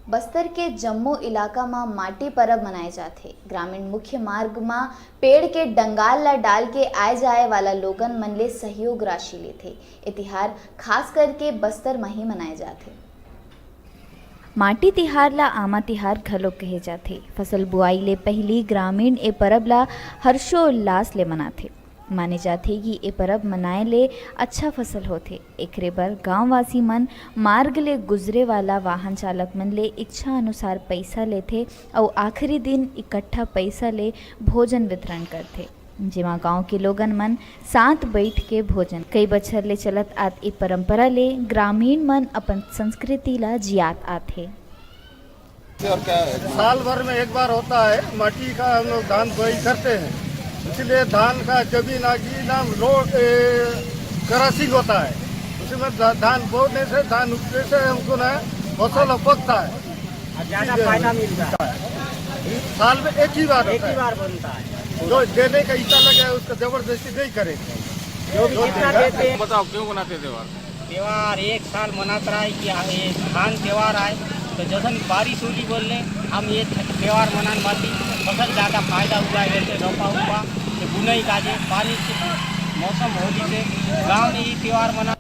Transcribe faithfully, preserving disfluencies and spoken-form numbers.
बस्तर के जम्मो इलाका म माटी परब मनाए जाथे। ग्रामीण मुख्य मार्ग म पेड़ के डंगाल ल डाल के आए जाए वाला लोगन मन ले सहयोग राशि लेथे। ए तिहार खास करके बस्तर म ही मनाए जाथे। माटी तिहार ला आमा तिहार घलो कहे जाथे। फसल बुआई ले पहिली ग्रामीण ए परब ला हर्षोल्लास ले मनाथे। माने जाथे कि ए परब मनाए ले अच्छा फसल होथे। एकरे बर गांववासी मन मार्ग ले गुजरे वाला वाहन चालक मन ले इच्छा अनुसार पइसा लेथे अउ आखिरी दिन इकट्ठा पइसा ले भोजन वितरण करथे, जेमा गांव के लोगन मन साथ बइठ के भोजन। कई बछर ले चलत आत ए परंपरा ले ग्रामीण मन अपन संस्कृति ला जियात आथे। साल भर में एक बार होता है, माटी का हम लोग धान बुआई करते हैं, इसलिए धान का जमीन आगी ना रोड क्रॉसिंग होता है, उसमें धा- धान बोने से, धान उगने से हमको ना फसल पकता है। ज्यादा फायदा मिलता है। साल में एक ही बार एक होता ही है। बार बनता है। जो देने का इच्छा लगे उसका जबरदस्ती नहीं करेंगे। जो भी जितना देते हैं। बताओ क्यों मनाते त्यौहार? त्यौहार एक साल मनात रहा है कि ये धान त्यौहार आए, तो जैसन बारिश होली बोल ले, हम ये त्यौहार मनाने वाली फसल ज़्यादा फायदा हुआ है, वैसे रोपा हुआ तो बुनाई काजे पानी से मौसम होली से गांव में ही त्यौहार मना